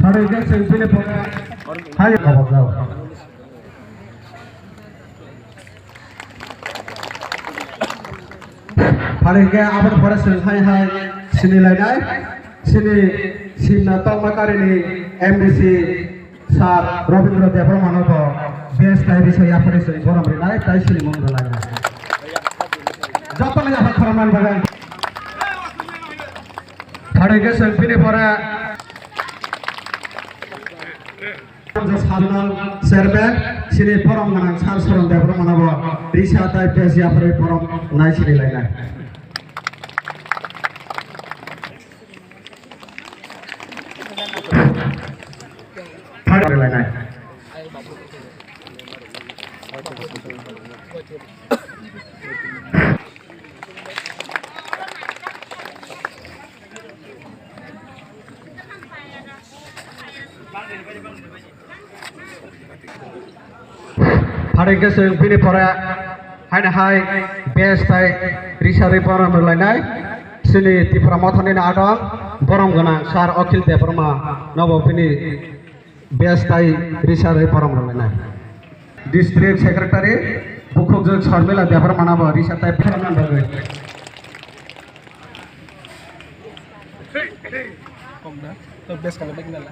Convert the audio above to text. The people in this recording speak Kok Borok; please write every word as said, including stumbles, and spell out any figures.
Aro hwnkhe chwng bini pore hai kobok jao. Phari hwnkhe aboni pore chwng hai hai sini lainai, sini simna tongma karini M D C sir Robindra Debbarma no bo best tai risa yaphari chwng borom rinai tai sini mung rwlainai. Joto no yaphar khorang man bagwi. Phari hwnkhe chwng bini pore Sadhanal chairman, sini borom gwnang sir Soron Debbarma no bo risa tai best yaphari borom nai sini lainai. Phari lainai. Phari hwnkhe chwng bini pore haino hai best tai risa rwi borom rwlainai. Chini Tipra Mothani adong borom gwnang sir Akhil Debbarma no bo bini best tai risa rwi borom rwlainai. District Secretary bukhukjwk Sharmila Debbarma no bo risa tai borom rwlainai. Kok da, to best kala bek nala.